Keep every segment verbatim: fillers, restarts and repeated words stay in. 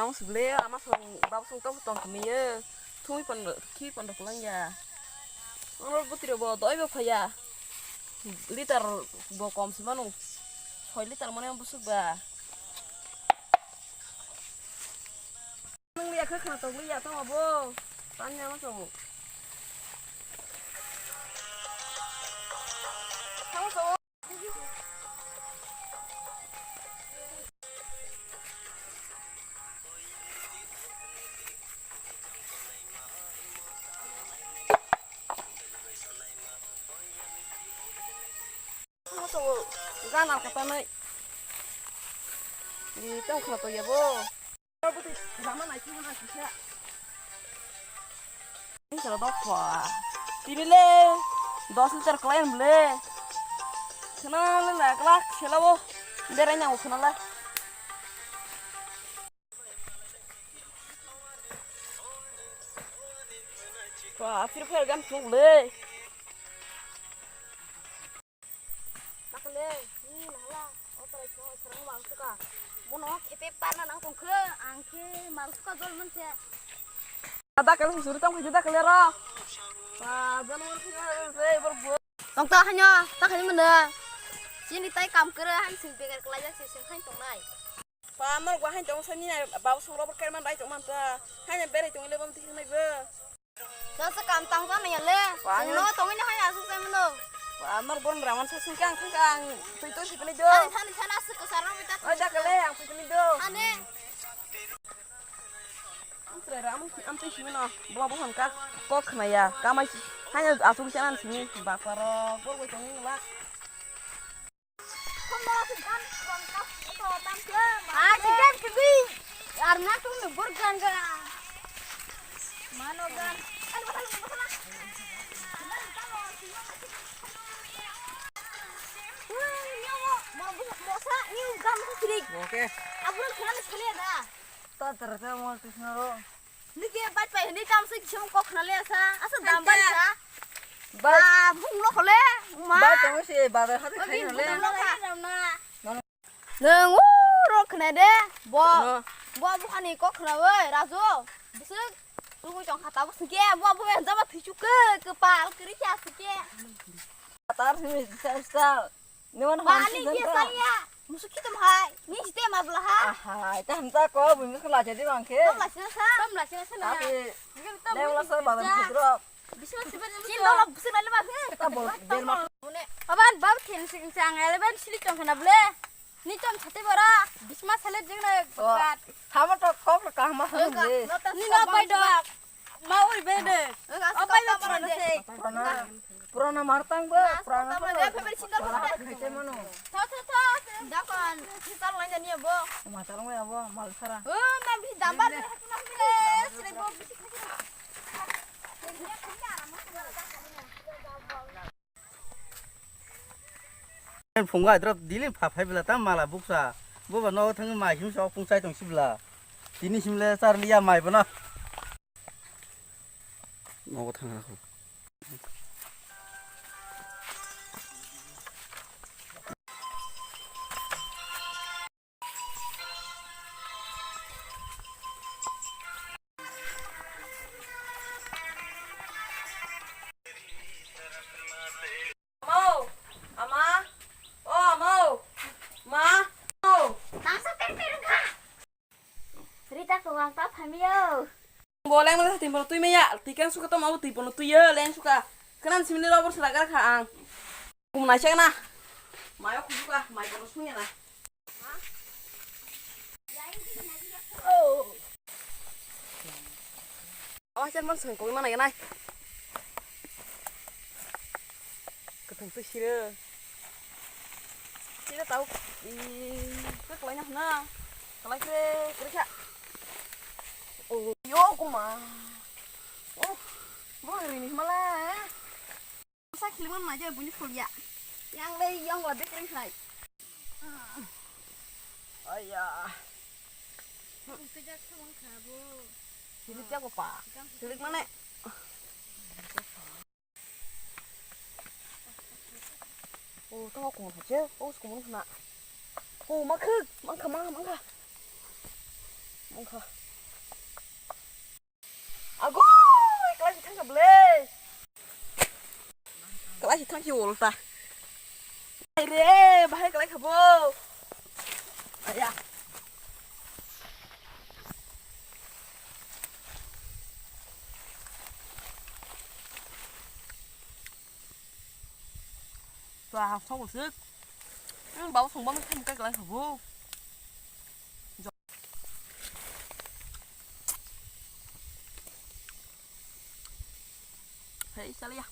Tong sibole ama song babo song tong tong kamiye. Thumi pon khi pon rok lang ya. Oro butiro bo doi bo phaya. Liter bo kom si manu. Soi liter mane busuk ba. Nang liya kha khna tong liya tong abo. Tanya ma tong. Tamo tong. Gana kata nai. Di tong khna to yabo. Ni sara dok kha. Tini le dos liter klai bole. Khna le la kla khela bo. Berai na khna la. Wa, Free Fire game chung le. Takle, ni nahla, o tara chong sarang mang suka. Bono khepe parna nang tongkhe, ang khe mang suka jol manse. Ada kali suri tong khe dakle ro. Wa, janwar khe se bor bo. Tong ta hanyo, ta khani mena. Chini tai kam kere han sing begar kelai jak sing khain tongnai. Pa, mar gua hain tong sani na, babo song robot kaima bai tong man ta. Hain berai tong le bam tihing nai bo. Nasa kam tang tang ya le. Wa, no tong ini hain asuk kai mano. Pa, mar bon rawan sa sing kang kang kang. Tui tui sipini do. Thani thani thani asuk kasar no bita. Oi, dak le, ang sipini do. Ane. Am sre ram, am tui sipino. Bula bo han ka. Kok khna ya. Kamai hain asuk sa nan sini. Baparo, bor goi tong ni la. Okay. Nike bai pai hini kam se kisam kok khna le sa. Asa dam bai sa. Bai. Ba bung lo khole. Ma. Bai tong se bazar hati khai hole. Nung uro khna de. Bo. Bo bo hani kok khna oi Raju. Bisik. Tungui tong khata bo sike. Bo bo yang jaba thichu ke kepal kiri kya sike. Tar sini sel sel. Nima ba, ani dia saya. Musuh kita mahai. Ni site ma bela ha. Ahai, ta hamta ko bumi ko laja di bangke. Tom la sina sa. Tom la sina sa na. Tapi lewla sa badam khudro. Bisma sibar ni. Chin dola busi na leba. Kita bol berma. Aban bab khen sing sang ele ban sili tong kana ble. Ni tom chate bora. Bisma sale jeng na. Hama to kok kahma hanu le. Ni no pai do. Ma ui be de. Opai be pura de. Purana, purana martang be, purana pura. Pura khaite mano. Tho, tho, tho. Dakon, si tal ngai jani abo. Ma tal ngai abo, mal sara. O, ma bi dambar de, ma bi de, sile bo bisi. Phungo aidrop dili pha phai bela ta mala buksa. Boba nogo thangwi mai himsa pung chai tong sibla. Tini simle charliya mai bono. Nogo thangna kho. Amo, ama, o amo, ma, o. Tangsa ter ter kha. Rita ko wang ta phami yo. Bo leng mala twi bono twi maya, twi kang suka to ma bo twi bono twi yo leng suka. Kanan simni robor sala gar kha ang. Kum nai chak na. Mayo khujuka, mai bono sunya na. Awa chen man song koi mana ganai. Kathang tu sira. Sira tau. I, ka kalai na na. Kalai kre, kre kha. Oh, yo kuma. Oh, bo rini mala. Sa khilman ma je buni khulya. Yang le yang wa de kring khai. Aya. Kejak sa wang kha bo. Silik ya ko pa. Silik mane. Oh, tong ko ha je. Oh, sko mun na. Oh, makha, makha, makha, makha. Makha. Agoi, klai si thangkha ble. Klai si thangsi ulta. Ai re, bahai klai khabo. Aya. Twa ha song sik. Ang baba song bang thang kai klai khabo. Hei, chale ya.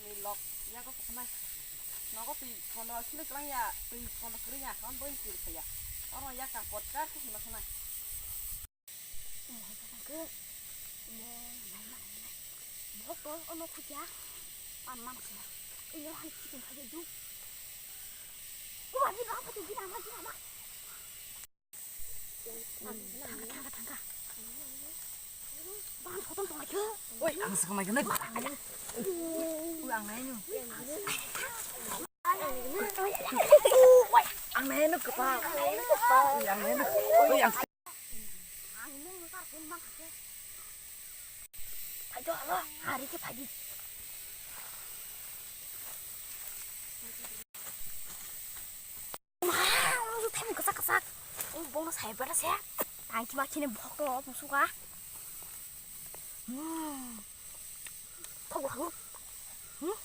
Ni lok, ya ko koknai. Nogo twi kono sini kelang ya, twi kono kering ya, kan boin kiri ya. Oro ya ka pot ka sini ma sana. Bhok to ono khukya. An man khna. Ini han khitin khaje du. Wa ni ba khati gina ma gina ma. Thangka, thangka, thangka. Bang khotong tong lai khe. Oi, ang saknai khe nai. Oi, ang nai nu. Oi, ang nai nu kapa. Oi, ang nai nu. Oi, ang. Ang nung nung kar kun bang khe. Phai do alo, hari khe phai di. Thaimu kwchak kwchak. O bono sai bera se. Ang chima chini bhok to musuka. Hmm. Thok lagu. Hmm.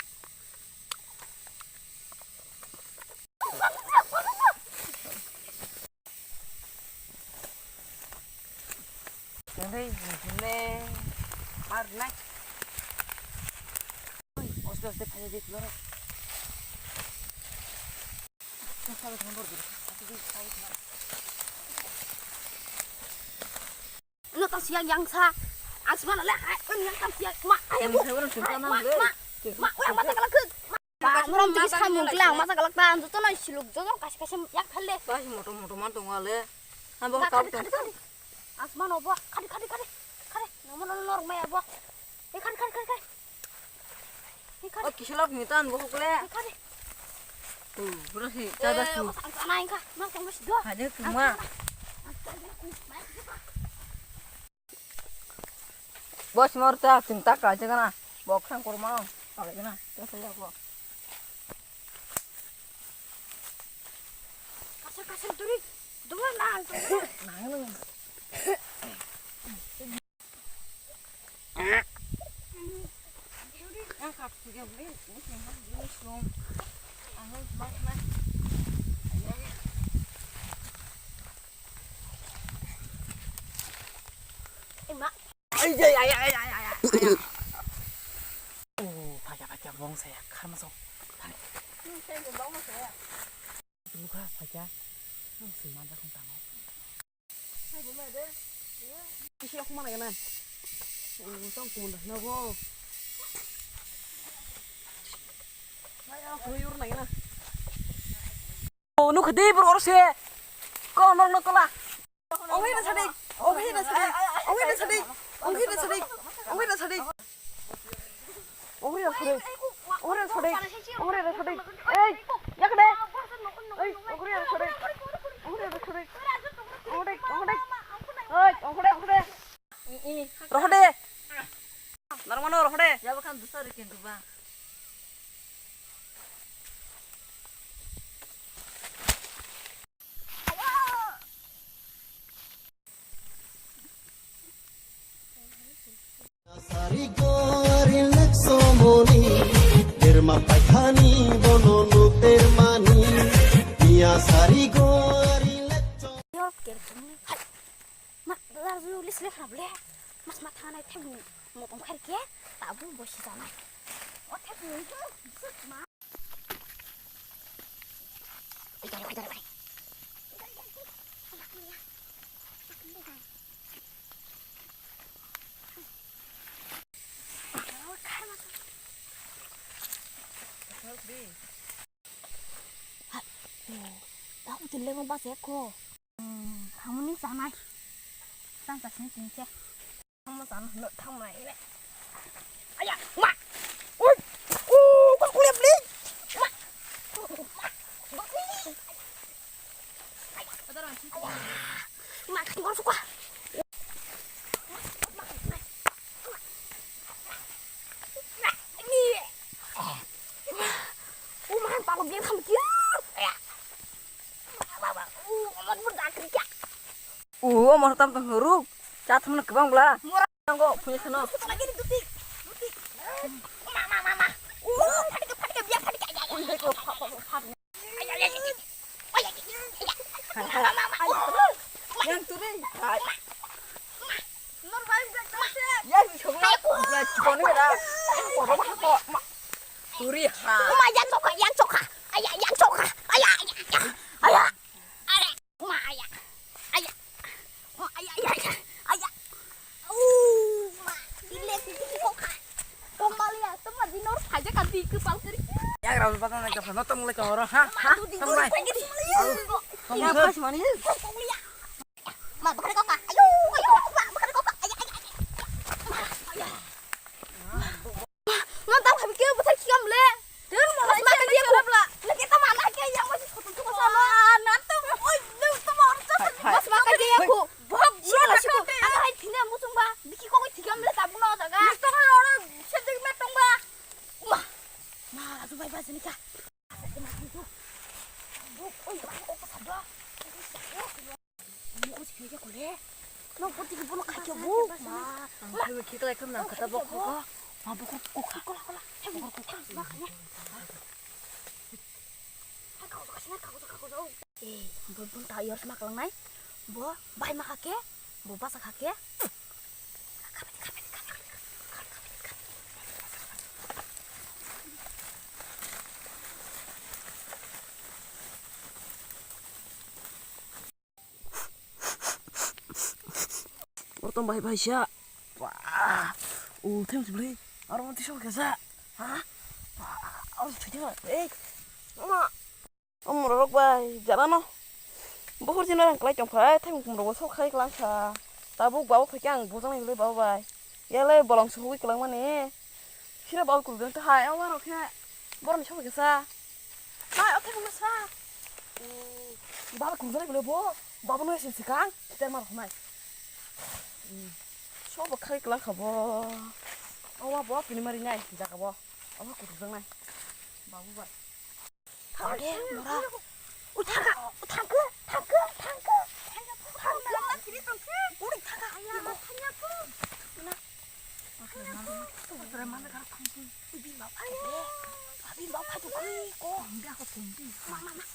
Tengdei, tengdei. Mar nai. Oi, oste oste phai di loro. Ino tang siang yang sa. Ang sima le hai, ino yang tang siang. Ma, ayo. Yang saya orang tunggu Ma, nang ma, le. Ma, ma, orang mata kalak ke. Ma, orang tunggu samung kelang, mata kalak ta. Joto no siluk, joto kasi kasi yang phale. Kasi moto moto man tunggu le. Hambo kau tu. Asman obo, kadi, kadi, kadi. Kadi, namun orang norok maya obo. Eh, kadi, kadi, kadi, kadi. O kiselok ni tan bohok le. Tu, bro si, tada tu. Ang sana ingka, mang tong mas do. Hade kuma. Bos mor ta, ting tak aja kana. Bok sang kurma. Kale kana. Ta saya ko. Kasar kasar duri. Dua nang. Nang. Ai, ai, ai, ai, ai, ai, ai. Oh, phaikha, phaikha, bong saya, kharma song. Thani. Lukha, phaikha. Ang sui manjak khong tamo. Kisi aku mana kena? Oh, tong kumun dah, nabo. Ayo, aku yur na kena. Oh, nuk di bro, oro se. Ko, nok, nok, kola. Ong hei na sadik, ong hei na sadik, ong hei na sadik, ong hei na sadik, ong hei na sadik. Ong hei na sadik, ong hei na sadik, ong hei na sadik. Ei, yak de. Ei, ong hei na sadik, ong hei na sadik, ong hei, ong hei. Ei, ong hei, ong hei. Rohde. Narmano rohde. Ya bakhan dusar kin ba. Sari gori lekso moni, derma paithani bono no termani. Iya sari gori lekso. Yor ker bung. Hai. Ma, la ju lis le khap le. Mas ma thanai thek ni mo tong kher ke. Tabu bosi janai. O thek ni ma. Tahu tu lego bas eko. Hmm, kamu ni sanai. Tang kasih ni tingke. Thangma sana hwnwi thangma nai le. Aya, ma! Oi! O, kos kule bli! Ma! O, mo tam tong ruk. Cha thum kwbang bla. Nango, phuni khano. Yang turi. Yang turi. Yang turi. Turi ha. Uma yang choka, yang choka. Aya, yang choka. Aya, aya, aya. Aya. Are. Uma aya. Aya. Uma aya, aya, aya. Aya. Uma. Ile siti kokha. Kong balia, tama dinor saja kati kepal keri. Yang rawi patang lagi apa? Nonton mulai ke orang, ha? Uma, ha? Tuh di Tong mulai. Kong lagi. Ayo, tong mulai. Kong lia. Ma, bakar kokha. Ayo, ayo, ma, bakar kokha. Aya, aya, aya. Nang tamo kami kira besar kiam le. Mas makan dia aku. Lagi teman lagi yang masih satu tuh sana. Nanti, oi, lu teman orang tuh. Mas makan dia aku. Bohong, sila masih aku. Apa hai sini musuh ba? Biki kau kiam le tabung na daga. Mas tuh orang sedih matong ba. Wah. Ma, langsung bye bye sini kah. Oi, oi, oi, oi. Ni uji kaya kule. Nong poti ki bono kaya bu. Ma, ang kaya kaya kaya kaya nang kata bok ko. Ma bok ko ka. Kola kola. Bok ko ka. Ma kanya. Kau kau kau kau. Eh, bun bun ta yar sma kalang nai. Bo bai ma kake. Bo basa kake. Ortom bai bai sa. Wah. U them sibli. Aro mati sok kesa. Ha? Aro chudi ma. Eh. Ma. Omorok bai, jara no. Bohor jina rang klai tong phai, thai mung rok sok khai klang sa. Tabuk babo phai khe ang bujang nai le babo bai. Yale bolong suhui klang mani. Sira babo kurudang ta hai, awa rok khe. Borok ni sok kesa. Hai, othai mung sa. Baba kungjana kule bo, baba no sin sikang, ter mar khonai. Sobo khai klang kha bo. Awa bo tini mari nai jaga bo. Awa kutuk jang nai. Babu ba. Thangke mora. U thangka, u thangke, thangke, thangke. Thangke. Uri thangka. Imo thangya ko. Na. Bimba phai de. Bimba phai de ko. Ko. Bimba ko ko. Ma ma ma.